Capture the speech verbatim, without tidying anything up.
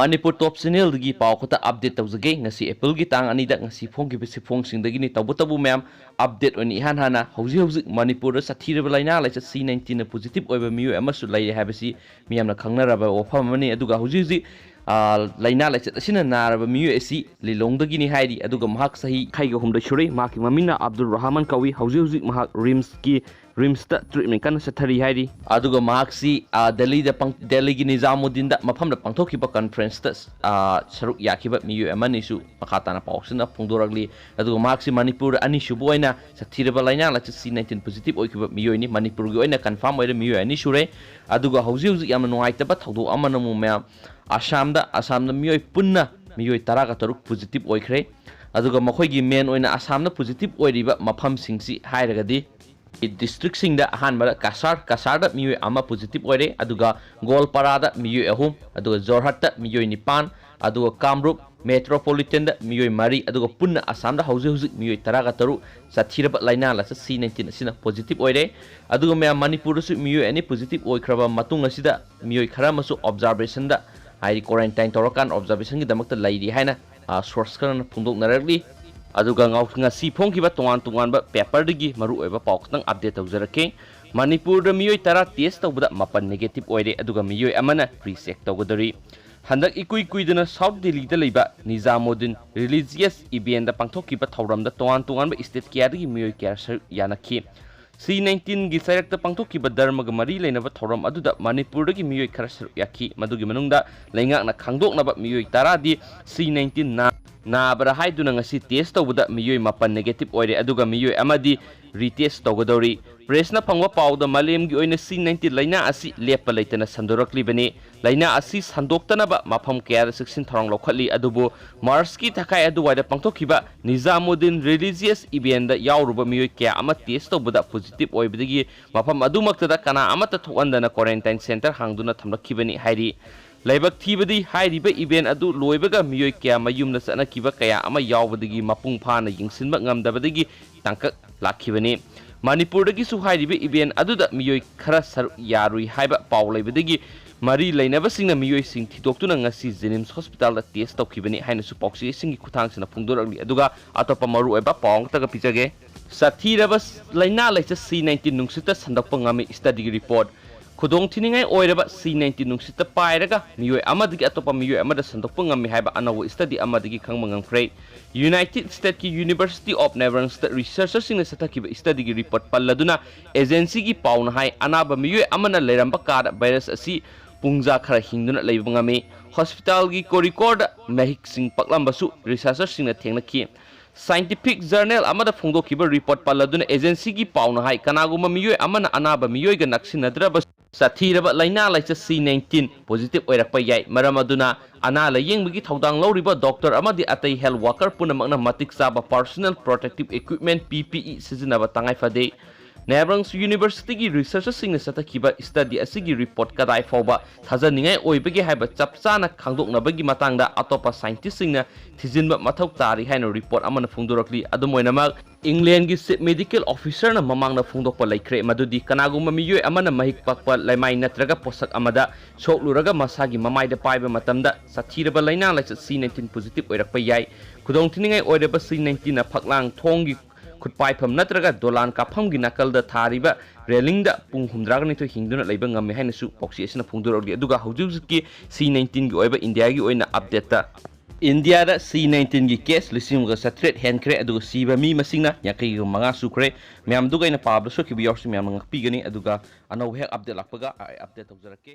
ꯃꯅꯤꯄꯨꯔ ꯇꯣꯞ ꯆꯦꯅꯦꯜꯗꯒꯤ ꯄꯥꯎ ꯈꯛꯇ ꯑꯞꯗꯦꯠ ꯇꯧꯖꯒꯦ꯫ ꯉꯁꯤ ꯑꯦꯄ꯭ꯔꯤꯜꯒꯤ ꯇꯥꯡ ꯑꯅꯤꯗ ꯉꯁꯤ ꯐꯣꯡꯈꯤꯕ ꯁꯤꯐꯣꯡꯁꯤꯡꯗꯒꯤꯅꯤ꯫ ꯇꯧꯕꯇꯕꯨ ꯃꯌꯥꯝ, ꯑꯞꯗꯦꯠ ꯑꯣꯏꯅ ꯏꯍꯥꯟ ꯍꯥꯟꯅ ꯍꯧꯖꯤꯛ ꯍꯧꯖꯤꯛ ꯃꯅꯤꯄꯨꯔꯗ ꯁꯥꯊꯤꯔꯕ ꯂꯥꯏꯅꯥ ꯂꯥꯏꯆꯠ ꯁꯤ ꯅꯥꯏꯟꯇꯤꯟꯅ ꯄꯣꯖꯤꯇꯤꯚ ꯑꯣꯏꯕ ꯃꯤꯑꯣꯏ ꯑꯃꯁꯨ ꯂꯩꯔꯦ ꯍꯥꯏꯕꯁꯤ ꯃꯤꯌꯥꯝꯅ ꯈꯪꯅꯔꯕ ꯋꯥꯐꯝ ꯑꯃꯅꯤ꯫ ꯑꯗꯨꯒ ꯍꯧꯖꯤꯛ ꯍꯧꯖꯤꯛ, ꯑ, ꯂꯥꯏꯅꯥ ꯂꯥꯏꯆꯠ ꯑꯁꯤꯅ ꯅꯥꯔꯕ ꯃꯤꯑꯣꯏ ꯑꯁꯤ ꯂꯤꯂꯣꯡꯗꯒꯤꯅꯤ ꯍꯥꯏꯔꯤ꯫ ꯑꯗꯨꯒ ꯃꯍꯥꯛ ꯆꯍꯤ ꯌꯥꯡꯈꯩꯒ ꯍꯨꯝꯗꯣꯏ ꯁꯨꯔꯦ꯫ ꯃꯍꯥꯛꯀꯤ ꯃꯃꯤꯡꯅ ꯑꯕꯗꯨꯜ ꯔꯍꯃꯟ ꯀꯧꯏ꯫ ꯍꯧꯖꯤꯛ ꯍꯧꯖꯤꯛ ꯃꯍꯥꯛ ꯔꯤꯝꯁꯀꯤ ꯔꯤꯝꯁꯇ ꯇ꯭ꯔꯤꯠꯃꯦꯟ ꯀꯟꯅ ꯆꯠꯊꯔꯤ ꯍꯥꯏꯔꯤ꯫ ꯑꯗꯨꯒ ꯃꯍꯥꯛꯁꯤ, ꯑ, ꯗꯦꯜꯂꯤꯗ ꯄꯥꯡ-, ꯗꯦꯜꯂꯤꯒꯤ ꯅꯤꯖꯥꯃꯨꯗꯗꯤꯟꯗ ꯃꯐꯝꯗ ꯄꯥꯡꯊꯣꯛꯈꯤꯕ ꯀꯟꯐ꯭ꯔꯦꯟꯁꯇ, ꯑ, ꯁꯔꯨꯛ ꯌꯥꯈꯤꯕ ꯃꯤꯑꯣꯏ ꯑꯃꯅꯤꯁꯨ ꯃꯈꯥ ꯇꯥꯅ ꯄꯥꯎꯁꯤꯅ ꯐꯣꯡꯗꯣꯔꯛꯂꯤ꯫ ꯑꯗꯨꯒ ꯃꯍꯥꯛꯁꯤ ꯃꯅꯤꯄꯨꯔꯗ ꯑꯅꯤꯁꯨꯕ ꯑꯣꯏꯅ ꯁꯥꯊꯤꯔꯕ ꯂꯥꯏꯅꯥ ꯂꯥꯏꯆꯠ ꯁꯤ ꯅꯥꯏꯟꯇꯤꯟ ꯄꯣꯖꯤꯇꯤꯚ ꯑꯣꯏꯈꯤꯕ ꯃꯤꯑꯣꯏꯅꯤ꯫ ꯃꯅꯤꯄꯨꯔꯒꯤ ꯑꯣꯏꯅ ꯀꯟꯐꯥꯔꯝ ꯑꯣꯏꯔꯦ ꯃꯤꯑꯣꯏ ꯑꯅꯤ ꯁꯨꯔꯦ꯫ ꯑꯗꯨꯒ ꯍꯧꯖꯤꯛ ꯍꯧꯖꯤꯛ ꯌꯥꯝꯅ ꯅꯨꯡꯉꯥꯏꯇꯕ ꯊꯧꯗꯣꯛ ꯑꯃꯅ ꯑꯃꯨꯛ ꯃꯌꯥꯝ, ꯑꯁꯥꯝꯗ, ꯑꯁꯥꯝꯗ ꯃꯤꯑꯣꯏ ꯄꯨꯟꯅ ꯃꯤꯑꯣꯏ ꯇꯔꯥꯒ ꯇꯔꯨꯛ ꯄꯣꯖꯤꯇꯤꯚ ꯑꯣꯏꯈ꯭ꯔꯦ꯫ ꯑꯗꯨꯒ ꯃꯈꯣꯏꯒꯤ ꯃꯦꯟ ꯑꯣꯏꯅ ꯑꯁꯥꯝꯗ ꯄꯣꯖꯤꯇꯤꯚ ꯑꯣꯏꯔꯤꯕ ꯃꯐꯝꯁꯤꯡꯁꯤ ꯍꯥꯏꯔꯒꯗꯤ, ꯗꯤꯁꯇ꯭ꯔꯤꯛꯁꯤꯡꯗ ꯑꯍꯥꯟꯕꯗ ꯀꯁꯥꯔ, ꯀꯁꯥꯔꯗ ꯃꯤꯑꯣꯏ ꯑꯃ ꯄꯣꯖꯤꯇꯤꯚ ꯑꯣꯏꯔꯦ, ꯑꯗꯨꯒ ꯒꯣꯜꯄꯥꯔꯥꯗ ꯃꯤꯑꯣꯏ ꯑꯍꯨꯝ, ꯑꯗꯨꯒ ꯖꯣꯔꯍꯠꯇ ꯃꯤꯑꯣꯏ ꯅꯤꯄꯥꯟ, ꯑꯗꯨꯒ ꯀꯥꯝꯔꯨꯞ ꯃꯦꯇ꯭ꯔꯣꯄꯣꯂꯤꯇꯟꯗ ꯃꯤꯑꯣꯏ ꯃꯔꯤ, ꯑꯗꯨꯒ ꯄꯨꯟꯅ ꯑꯁꯥꯝꯗ ꯍꯧꯖꯤꯛ ꯍꯧꯖꯤꯛ ꯃꯤꯑꯣꯏ ꯇꯔꯥꯒ ꯇꯔꯨꯛ ꯁꯥꯊꯤꯔꯕ ꯂꯥꯏꯅꯥ ꯂꯥꯏꯆꯠ ꯁꯤ ꯅꯥꯏꯟꯇꯤꯟ ꯑꯁꯤꯅ ꯄꯣꯖꯤꯇꯤꯚ ꯑꯣꯏꯔꯦ꯫ ꯑꯗꯨꯒ ꯃꯌꯥꯝ, ꯃꯅꯤꯄꯨꯔꯗꯁꯨ ꯃꯤꯑꯣꯏ ꯑꯅꯤ ꯄꯣꯖꯤꯇꯤꯚ ꯑꯣꯏꯈ꯭ꯔꯕ ꯃꯇꯨꯡ ꯑꯁꯤꯗ ꯃꯤꯑꯣꯏ ꯈꯔ ꯑꯃꯁꯨ ꯑꯣꯕꯖꯥꯔꯕꯦꯁꯟꯗ, ꯍꯥꯏꯗꯤ ꯀ꯭ꯋꯥꯔꯦꯟꯇꯥꯏꯟ ꯇꯧꯔꯀꯥꯟꯗ ꯑꯣꯕꯖꯥꯔꯕꯦꯁꯟꯒꯤꯗꯃꯛꯇ ꯂꯩꯔꯤ ꯍꯥꯏꯅ, ꯑ, ꯁꯣꯔꯁ ꯈꯔꯅ ꯐꯣꯡꯗꯣꯛꯅꯔꯛꯂꯤ꯫ ꯑꯗꯨꯒ ꯉꯥꯎ-, ꯉꯁꯤ ꯐꯣꯡꯈꯤꯕ ꯇꯣꯉꯥꯟ ꯇꯣꯉꯥꯟꯕ ꯄꯦꯄꯔꯗꯒꯤ ꯃꯔꯨꯑꯣꯏꯕ ꯄꯥꯎ ꯈꯛꯇꯪ ꯑꯞꯗꯦꯠ ꯇꯧꯖꯔꯛꯀꯦ꯫ ꯃꯅꯤꯄꯨꯔꯗ ꯃꯤꯑꯣꯏ ꯇꯔꯥ ꯇꯦꯁ ꯇꯧꯕꯗ ꯃꯥꯄꯟ ꯅꯦꯒꯦꯇꯤꯚ ꯑꯣꯏꯔꯦ, ꯑꯗꯨꯒ ꯃꯤꯑꯣꯏ ꯑꯃꯅ ꯔꯤꯆꯦꯛ ꯇꯧꯒꯗꯧꯔꯤ꯫ ꯍꯟꯗꯛ ꯏꯀꯨꯏ ꯀꯨꯏꯗꯅ ꯁꯥꯎꯠ ꯗꯤꯜꯂꯤꯗ ꯂꯩꯕ ꯅꯤꯖꯥꯃꯨꯗꯗꯤꯟ ꯔꯤꯂꯤꯖꯤꯌꯁ ꯏꯚꯦꯟꯗ ꯄꯥꯡꯊꯣꯛꯈꯤꯕ ꯊꯧꯔꯝꯗ ꯇꯣꯉꯥꯟ ꯇꯣꯉꯥꯟꯕ ꯁ꯭ꯇꯦꯠ ꯀꯌꯥꯗꯒꯤ ꯃꯤꯑꯣꯏ ꯀꯌꯥ ꯁꯔꯨꯛ ꯌꯥꯅꯈꯤ꯫ ꯁꯤ ꯅꯥꯏꯟꯇꯤꯟꯒꯤ ꯆꯩꯔꯛꯇ ꯄꯥꯡꯊꯣꯛꯈꯤꯕ ꯙꯔꯃꯒ ꯃꯔꯤ ꯂꯩꯅꯕ ꯊꯧꯔꯝ ꯑꯗꯨꯗ ꯃꯅꯤꯄꯨꯔꯗꯒꯤ ꯃꯤꯑꯣꯏ ꯈꯔ ꯁꯔꯨꯛ ꯌꯥꯈꯤ꯫ ꯃꯗꯨꯒꯤ ꯃꯅꯨꯡꯗ ꯂꯩꯉꯥꯛꯅ ꯈꯪꯗꯣꯛꯅꯕ ꯃꯤꯑꯣꯏ ꯇꯔꯥꯗꯤ ꯁꯤ ꯅꯥꯏꯟꯇꯤꯟ ꯅꯥ-, ꯅꯥꯕ꯭ꯔꯥ ꯍꯥꯏꯗꯨꯅ ꯉꯁꯤ ꯇꯦꯁ ꯇꯧꯕꯗ ꯃꯤꯑꯣꯏ ꯃꯥꯄꯟ ꯅꯦꯒꯦꯇꯤꯚ ꯑꯣꯏꯔꯦ, ꯑꯗꯨꯒ ꯃꯤꯑꯣꯏ ꯑꯃꯗꯤ ꯔꯤꯇꯦꯁ ꯇꯧꯒꯗꯧꯔꯤ꯫ ꯄ꯭ꯔꯦꯁꯅ ꯐꯪꯕ ꯄꯥꯎꯗ ꯃꯥꯂꯦꯝꯒꯤ ꯑꯣꯏꯅ ꯁꯤ ꯅꯥꯏꯟꯇꯤꯟ ꯂꯥꯏꯅꯥ ꯑꯁꯤ ꯂꯦꯞꯄ ꯂꯩꯇꯅ ꯁꯟꯗꯣꯔꯛꯂꯤꯕꯅꯤ꯫ ꯂꯥꯏꯅꯥ ꯑꯁꯤ ꯁꯟꯗꯣꯛꯇꯅꯕ ꯃꯐꯝ ꯀꯌꯥꯗ ꯆꯦꯛꯁꯤꯟ ꯊꯧꯔꯥꯡ ꯂꯧꯈꯠꯂꯤ, ꯑꯗꯨꯕꯨ ꯃꯥꯔꯆꯀꯤ ꯊꯥꯈꯥꯏ ꯑꯗꯨꯋꯥꯏꯗ ꯄꯥꯡꯊꯣꯛꯈꯤꯕ ꯅꯤꯖꯥꯃꯨꯗꯗꯤꯟ ꯔꯤꯂꯤꯖꯤꯌꯁ ꯏꯚꯦꯟꯗ ꯌꯥꯎꯔꯨꯕ ꯃꯤꯑꯣꯏ ꯀꯌꯥ ꯑꯃ ꯇꯦꯁ ꯇꯧꯕꯗ ꯄꯣꯖꯤꯇꯤꯚ ꯑꯣꯏꯕꯗꯒꯤ ꯃꯐꯝ ꯑꯗꯨꯃꯛꯇꯗ ꯀꯅꯥ ꯑꯃꯠꯇ ꯊꯣꯛꯍꯟꯗꯅ ꯀ꯭ꯋꯥꯔꯦꯟꯇꯥꯏꯟ ꯁꯦꯟꯇꯔ ꯍꯥꯡꯗꯨꯅ ꯊꯝꯂꯛꯈꯤꯕꯅꯤ ꯍꯥꯏꯔꯤ꯫ ꯂꯥꯏꯕꯛ ꯊꯤꯕꯗꯤ, ꯍꯥꯏꯔꯤꯕ ꯏꯚꯦꯟ ꯑꯗꯨ ꯂꯣꯏꯕꯒ ꯃꯤꯑꯣꯏ ꯀꯌꯥ ꯃꯌꯨꯝꯗ ꯆꯠꯅꯈꯤꯕ ꯀꯌꯥ ꯑꯃ ꯌꯥꯎꯕꯗꯒꯤ ꯃꯄꯨꯡ ꯐꯥꯅ ꯌꯦꯡꯁꯤꯟꯕ ꯉꯝꯗꯕꯗꯒꯤ ꯇꯥꯡꯀꯛ ꯂꯥꯛꯈꯤꯕꯅꯤ꯫ ꯃꯅꯤꯄꯨꯔꯗꯒꯤꯁꯨ ꯍꯥꯏꯔꯤꯕ ꯏꯚꯦꯟ ꯑꯗꯨꯗ ꯃꯤꯑꯣꯏ ꯈꯔ ꯁꯔꯨꯛ ꯌꯥꯔꯨꯏ ꯍꯥꯏꯕ ꯄꯥꯎ ꯂꯩꯕꯗꯒꯤ ꯃꯔꯤ ꯂꯩꯅꯕꯁꯤꯡꯅ ꯃꯤꯑꯣꯏꯁꯤꯡ ꯊꯤꯗꯣꯛꯇꯨꯅ ꯉꯁꯤ ꯖꯦꯅꯤꯝꯁ ꯍꯣꯁꯄꯤꯇꯥꯜꯗ ꯇꯦꯁ ꯇꯧꯈꯤꯕꯅꯤ ꯍꯥꯏꯅꯁꯨ ꯄꯥꯎꯆꯦꯁꯤꯡꯒꯤ ꯈꯨꯠꯊꯥꯡꯁꯤꯅ ꯐꯣꯡꯗꯣꯔꯛꯂꯤ꯫ ꯑꯗꯨꯒ ꯑꯇꯣꯞꯄ ꯃꯔꯨꯑꯣꯏꯕ ꯄꯥꯎ ꯑꯃꯇꯒ ꯄꯤꯖꯒꯦ꯫ ꯁꯥꯊꯤꯔꯕ ꯂꯥꯏꯅꯥ ꯂꯥꯏꯆꯠ ꯁꯤ ꯅꯥꯏꯟꯇꯤꯟ ꯅꯨꯡꯁꯤꯠꯇ ꯁꯟꯗꯣꯛꯄ ꯉꯝꯃꯤ, ꯁ꯭ꯇꯗꯤꯒꯤ ꯔꯤꯄꯣꯔꯠ꯫ ꯈꯨꯗꯣꯡꯊꯤꯅꯤꯡꯉꯥꯏ ꯑꯣꯏꯔꯕ ꯁꯤ ꯅꯥꯏꯟꯇꯤꯟ ꯅꯨꯡꯁꯤꯠꯇ ꯄꯥꯏꯔꯒ ꯃꯤꯑꯣꯏ ꯑꯃꯗꯒꯤ ꯑꯇꯣꯞꯄ ꯃꯤꯑꯣꯏ ꯑꯃꯗ ꯁꯟꯗꯣꯛꯄ ꯉꯝꯃꯤ ꯍꯥꯏꯕ ꯑꯅꯧꯕ ꯁ꯭ꯇꯗꯤ ꯑꯃꯗꯒꯤ ꯈꯪꯕ ꯉꯝꯈ꯭ꯔꯦ꯫ ꯌꯨꯅꯥꯏꯇꯦꯗ ꯁ꯭ꯇꯦꯠꯀꯤ ꯌꯨꯅꯤꯚꯔꯁꯤꯇꯤ ꯑꯣꯐ ꯅꯦꯕꯔꯟꯁꯇ ꯔꯤꯁꯔꯆꯔꯁꯤꯡꯅ ꯆꯠꯊꯈꯤꯕ ꯁ꯭ꯇꯗꯤꯒꯤ ꯔꯤꯄꯣꯔꯠ ꯄꯜꯂꯗꯨꯅ ꯑꯦꯖꯦꯟꯁꯤꯒꯤ ꯄꯥꯎꯅ ꯍꯥꯏ, ꯑꯅꯥꯕ ꯃꯤꯑꯣꯏ ꯑꯃꯅ ꯂꯩꯔꯝꯕ ꯀꯥꯗ ꯚꯥꯏꯔꯁ ꯑꯁꯤ ꯄꯨꯡꯖꯥ ꯈꯔ ꯍꯤꯡꯗꯨꯅ ꯂꯩꯕ ꯉꯝꯃꯤ꯫ ꯍꯣꯁꯄꯤꯇꯥꯜꯒꯤ ꯀꯣꯔꯤꯗꯣꯔꯗ ꯃꯍꯤꯛꯁꯤꯡ ꯄꯛꯂꯝꯕꯁꯨ ꯔꯤꯁꯔꯆꯔꯁꯤꯡꯅ ꯊꯦꯡꯅꯈꯤ꯫ ꯁꯥꯏꯟꯇꯤꯐꯤꯛ ꯖꯔꯅꯦꯜ ꯑꯃꯗ ꯐꯣꯡꯗꯣꯛꯈꯤꯕ ꯔꯤꯄꯣꯔꯠ ꯄꯜꯂꯗꯨꯅ ꯑꯦꯖꯦꯟꯁꯤꯒꯤ ꯄꯥꯎꯅ ꯍꯥꯏ, ꯀꯅꯥꯒꯨꯝꯕ ꯃꯤꯑꯣꯏ ꯑꯃꯅ ꯑꯅꯥꯕ ꯃꯤꯑꯣꯏꯒ ꯅꯛꯁꯤꯟꯅꯗ꯭ꯔꯕꯁꯨ ꯁꯥꯊꯤꯔꯕ ꯂꯥꯏꯅꯥ ꯂꯥꯏꯆꯠ ꯁꯤ ꯅꯥꯏꯟꯇꯤꯟ ꯄꯣꯖꯤꯇꯤꯚ ꯑꯣꯏꯔꯛꯄ ꯌꯥꯏ꯫ ꯃꯔꯝ ꯑꯗꯨꯅ ꯑꯅꯥ ꯂꯥꯌꯦꯡꯕꯒꯤ ꯊꯧꯗꯥꯡ ꯂꯧꯔꯤꯕ ꯗꯣꯛꯇꯔ ꯑꯃꯗꯤ ꯑꯇꯩ ꯍꯦꯜꯊ ꯋꯥꯀꯔ ꯄꯨꯝꯅꯃꯛꯅ ꯃꯇꯤꯛ ꯆꯥꯕ ꯄꯔꯁꯣꯅꯦꯜ ꯄ꯭ꯔꯣꯇꯦꯛꯇꯤꯚ ꯏꯀ꯭ꯋꯤꯞꯃꯦꯟꯠ, ꯄꯤ ꯄꯤ ꯏ, ꯁꯤꯖꯤꯟꯅꯕ ꯇꯉꯥꯏ ꯐꯗꯦ꯫ ꯅꯦꯕ꯭ꯔꯪꯁ ꯌꯨꯅꯤꯚꯔꯁꯤꯇꯤꯒꯤ ꯔꯤꯁꯔꯆꯔꯁꯤꯡꯅ ꯆꯠꯊꯈꯤꯕ ꯁ꯭ꯇꯗꯤ ꯑꯁꯤꯒꯤ ꯔꯤꯄꯣꯔꯠ ꯀꯗꯥꯏ ꯐꯥꯎꯕ ꯊꯥꯖꯅꯤꯡꯉꯥꯏ ꯑꯣꯏꯕꯒꯦ ꯍꯥꯏꯕ ꯆꯞ ꯆꯥꯅ ꯈꯪꯗꯣꯛꯅꯕꯒꯤ ꯃꯇꯥꯡꯗ ꯑꯇꯣꯞꯄ ꯁꯥꯏꯟꯇꯤꯁꯁꯤꯡꯅ ꯊꯤꯖꯤꯟꯕ ꯃꯊꯧ ꯇꯥꯔꯤ ꯍꯥꯏꯅ ꯔꯤꯄꯣꯔꯠ ꯑꯃꯅ ꯐꯣꯡꯗꯣꯔꯛꯂꯤ꯫ ꯑꯗꯨꯝ ꯑꯣꯏꯅꯃꯛ, ꯏꯪꯂꯦꯟꯒꯤ ꯆꯤꯐ ꯃꯦꯗꯤꯀꯦꯜ ꯑꯣꯐꯤꯁꯔꯅ ꯃꯃꯥꯡꯗ ꯐꯣꯡꯗꯣꯛꯄ ꯂꯩꯈ꯭ꯔꯦ, ꯃꯗꯨꯗꯤ ꯀꯅꯥꯒꯨꯝꯕ ꯃꯤꯑꯣꯏ ꯑꯃꯅ ꯃꯍꯤꯛ ꯄꯛꯄ ꯂꯩꯃꯥꯏ ꯅꯠꯇ꯭ꯔꯒ ꯄꯣꯠꯁꯛ ꯑꯃꯗ ꯁꯣꯛꯂꯨꯔꯒ ꯃꯁꯥꯒꯤ ꯃꯃꯥꯏꯗ ꯄꯥꯏꯕ ꯃꯇꯝꯗ ꯁꯥꯊꯤꯔꯕ ꯂꯥꯏꯅꯥ ꯂꯥꯏꯆꯠ ꯁꯤ ꯅꯥꯏꯟꯇꯤꯟ ꯄꯣꯖꯤꯇꯤꯚ ꯑꯣꯏꯔꯛꯄ ꯌꯥꯏ꯫ ꯈꯨꯗꯣꯡꯊꯤꯅꯤꯡꯉꯥꯏ ꯑꯣꯏꯔꯕ ꯁꯤ ꯅꯥꯏꯟꯇꯤꯟꯅ ꯐꯛꯂꯥꯡ ꯊꯣꯡꯒꯤ ꯈꯨꯠꯄꯥꯏꯐꯝ ꯅꯠꯇ꯭ꯔꯒ ꯗꯣꯂꯥꯟ ꯀꯥꯞꯐꯝꯒꯤ ꯅꯥꯀꯜꯗ ꯊꯥꯔꯤꯕ ꯔꯦꯂꯤꯡꯗ ꯄꯨꯡ ꯍꯨꯝꯗ꯭ꯔꯥꯒ ꯅꯤꯊꯣꯏ ꯍꯤꯡꯗꯨꯅ ꯂꯩꯕ ꯉꯝꯃꯤ ꯍꯥꯏꯅꯁꯨ ꯄꯥꯎꯆꯦ ꯑꯁꯤꯅ ꯐꯣꯡꯗꯣꯔꯛꯂꯤ꯫ ꯑꯗꯨꯒ ꯍꯧꯖꯤꯛ ꯍꯧꯖꯤꯛꯀꯤ ꯁꯤ ꯅꯥꯏꯟꯇꯤꯟꯒꯤ ꯑꯣꯏꯕ ꯏꯟꯗꯤꯌꯥꯒꯤ ꯑꯣꯏꯅ ꯑꯞꯗꯦꯠꯇ, ꯏꯟꯗꯤꯌꯥꯗ ꯁꯤ ꯅꯥꯏꯟꯇꯤꯟꯒꯤ ꯀꯦꯁ ꯂꯤꯁꯤꯡ ꯑꯃꯒ ꯆꯥꯇ꯭ꯔꯦꯠ ꯍꯦꯟꯈ꯭ꯔꯦ, ꯑꯗꯨꯒ ꯁꯤꯕ ꯃꯤ ꯃꯁꯤꯡꯅ ꯌꯥꯡꯈꯩꯒ ꯃꯉꯥ ꯁꯨꯈ꯭ꯔꯦ꯫ ꯃꯌꯥꯝꯗꯨꯒ ꯑꯩꯅ ꯄꯥꯕꯗ ꯁꯣꯏꯈꯤꯕ ꯌꯥꯎꯔꯁꯨ ꯃꯌꯥꯝꯅ ꯉꯥꯛꯄꯤꯒꯅꯤ꯫ ꯑꯗꯨꯒ ꯑꯅꯧꯕ ꯍꯦꯛ ꯑꯞꯗꯦꯠ ꯂꯥꯛꯄꯒ ꯑꯩ ꯑꯞꯗꯦꯠ ꯇꯧꯖꯔꯛꯀꯦ꯫